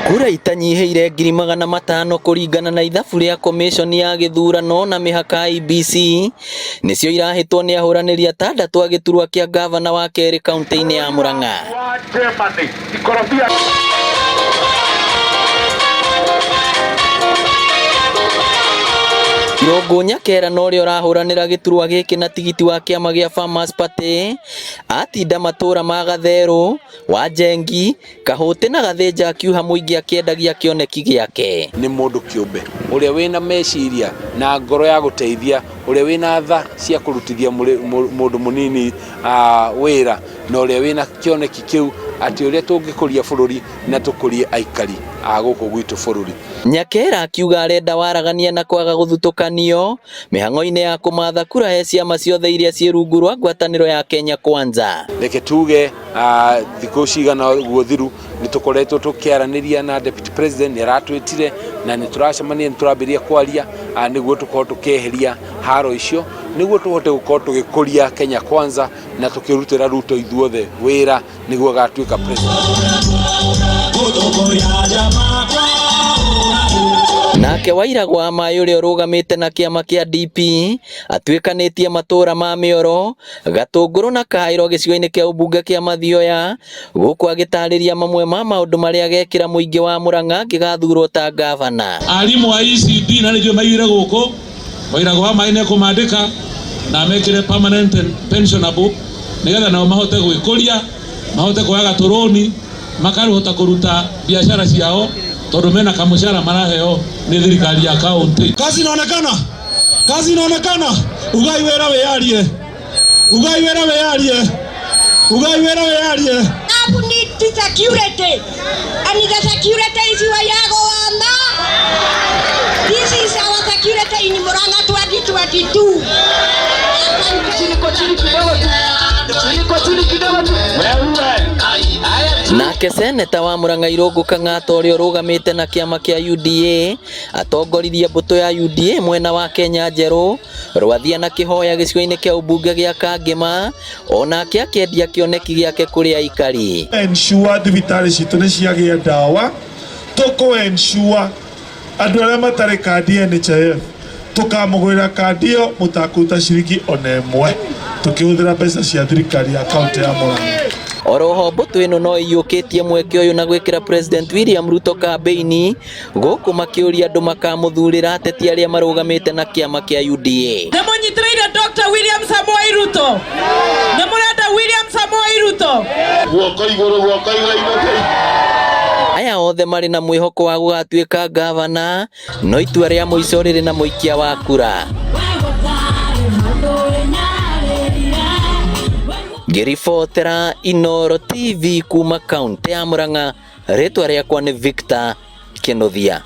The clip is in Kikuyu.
Kura itanyihĩire 500,000 kũringana na ithabu rĩa komĩconi ya gĩthurano na mĩhaka IEBC nĩcio irahĩtwo nĩ ahũranĩri atandatũ a gĩturwa kĩa ngavana wa kerĩ kaunti-inĩ ya Murang'a. Irũngũ Nyakera na ũrĩa ũrahũranĩra gĩturwa gĩkĩ na tigiti wa kĩama gĩa Farmers Party atinda matũra ma Gatherũ, Wanjengi, Kahũtĩ na Gathĩnja akiuha mũingĩ akĩendagia kĩoneki gĩake. Nĩ mũndũ kĩũmbe ũrĩa wĩna meciria na ngoro ya gũteithia, ũrĩa wĩna tha cia kũrutithia mũndũ mũnini wĩra, na ũrĩa wĩna kĩoneki kĩu atĩ ũrĩa tũngĩkũria bũrũri na tũkũrie aikari a gũkũ gwitũ bũrũri. Nyakera akiuga arenda waragania na kwaga gũthutũkanio mĩhang'o-inĩ ya kũmatha kura he ciama ciothe iria ciĩ rungu rwa ngwatanĩro ya Kenya Kwanza. Reke tuge thikũ cigana ũguo thiru nĩ tũkoretwo tũkĩaranĩria na Deputy President, nĩ aratwĩtire na nĩ tũracemania, nĩ tũrambĩrĩria kwaria nĩguo tũkorwo tũkĩeheria haro icio, nĩguo tũhote gũkorwo tũgĩkũria Kenya Kwanza na tũkĩrutĩra Ruto ithuothe wĩra nĩguo agatuĩka president. Nake Wairagũ wa Maĩ ũrĩa ũrũgamĩte na kĩama kĩa DP atuĩkanĩtie matũra ma Mĩoro, Gatũngũrũ na Kahaĩro gĩcigo-inĩ kĩa ũmbunge kĩa Mathioya gũkũ agĩtarĩria mamwe ma maũndũ marĩa agekĩra mũingĩ wa Murang'a angĩgathurwo ta ngavana. Arimũ a ECD na nĩnjũĩ maiyũire gũkũ, Wairagũ wa Maĩ nĩekũmandĩka na amekĩre permanent and pensionable nĩgetha nao mahote gwĩkũria, mahote kuoyaga tũrũni, makahota kũruta biacara ciao tondũ mena kamũcara maraheo nĩ thirikari ya kaunti. Kazi inaonekana, kazi inaonekana. Ugai wĩra wĩyarie, ugai wĩra wĩyarie, ugai wĩra wĩyarie. Abu need security, and the security is Wairago Wama. This is our security in Murang'a 2022. Nake seneta wa Murang'a Irũngũ Kang'ata ũrĩa ũrũgamĩte na kĩama kĩa UDA atongoririe mbũtũ ya UDA mwena wa Kenya Njerũ Rwathia na Kĩhoya gĩcigo-inĩ kĩa ũmbunge gĩa Kangĩma onake akĩendia kĩoneki gĩake kũrĩ aikari. Ensure thibitarĩ citũ nĩ ciagĩa ndawa, tũkũ ensure andũ arĩa matarĩ kandi ya NHIF tũkamũgũrĩra kandi ĩyo mũtakũruta ciringi ona ĩmwe tũkĩhũthĩra mbeca cia thirikari ya kaunti ya Murang'a. Oroho mbũtũ ĩno no ĩiyũkĩtie mweke ũyũ na gwĩkĩra President William Ruto kambĩini gũkũ makĩũria andũ makamũthurĩra ateti arĩa marũgamĩte na kĩama kĩa UDA. Nĩ mũnyitĩrĩire Dr. William Samoei Ruto? Nĩ mũrenda William Samoei Ruto? Guoko igũrũ, guoko igũrũ, igũrũ. Aya othe marĩ na mwĩhoko wa gũgatuĩka ngavana, no itua rĩa mũico rĩrĩ na mũikia wa kura. Ngĩribotera Inooro TV kuma kaunti ya Murang'a, rĩtwa rĩakwa nĩ Victor Kĩnuthia.